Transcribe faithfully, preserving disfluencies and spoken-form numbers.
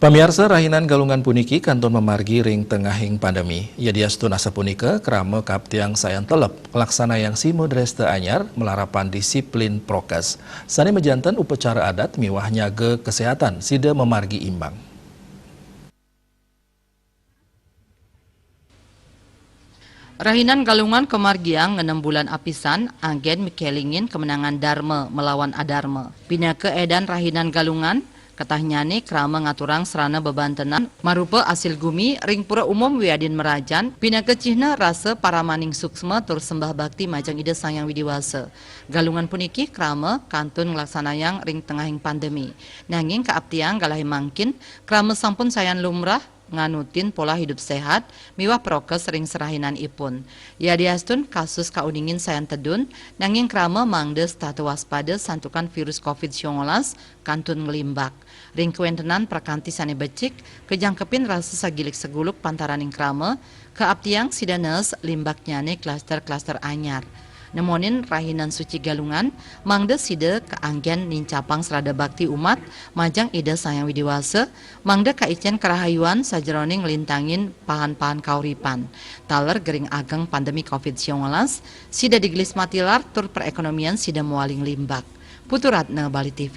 Pamiarsa, rahinan Galungan puniki kantun mamargi ring tengahing pandemi. Yadiastun asapunika, krama kaaptiang sayan telep, nglaksanayang sima dresta anyar, malarapan disiplin prokes. Sane majanten upacara adat miwah nyaga kesehatan sida mamargi imbang. Rahinan Galungan kamargiang ngenem bulan apisan, anggen mikelingin kemenangan darma malawan adarma. Pinaka edan rahinan Galungan, ketahnyane krama ngaturang srana bebantenan marupa asil gumi ring pura umum wiadin merajan, pinaka cihna rasa paramaning suksma tur sembah bakti majeng Ida Sang Hyang Widi Wasa. Galungan puniki krama kantun nglaksanayang ring tengahing pandemi. Nanging kaaptiang galahe mangkin, krama sampun sayan lumrah, nganutin pola hidup sehat miwah prokes ring serahinan ipun. Yadiastun kasus kauningin sayan tedun, nanging krama mangda setata waspada santukan virus covid siongolas kantun nglimbak. Ring kawentenan prakanti sane becik, kajangkepin rasa sagilik seguluk pantaraning krama, kaaptiang sida nees limbaknyane klaster-klaster anyar. Nemonin rahinan suci Galungan, mangda sida kaanggen nincapang srada bakti umat majeng Ida Sang Hyang Widi Wasa, mangda kaicen karahayuan sajeroning nglintangin pahan-pahan kauripan. Taler gering ageng pandemi covid siongolas, sida digelis matilar tur perekonomian sida mawali nglimbak. Putu Ratna, Bali T V.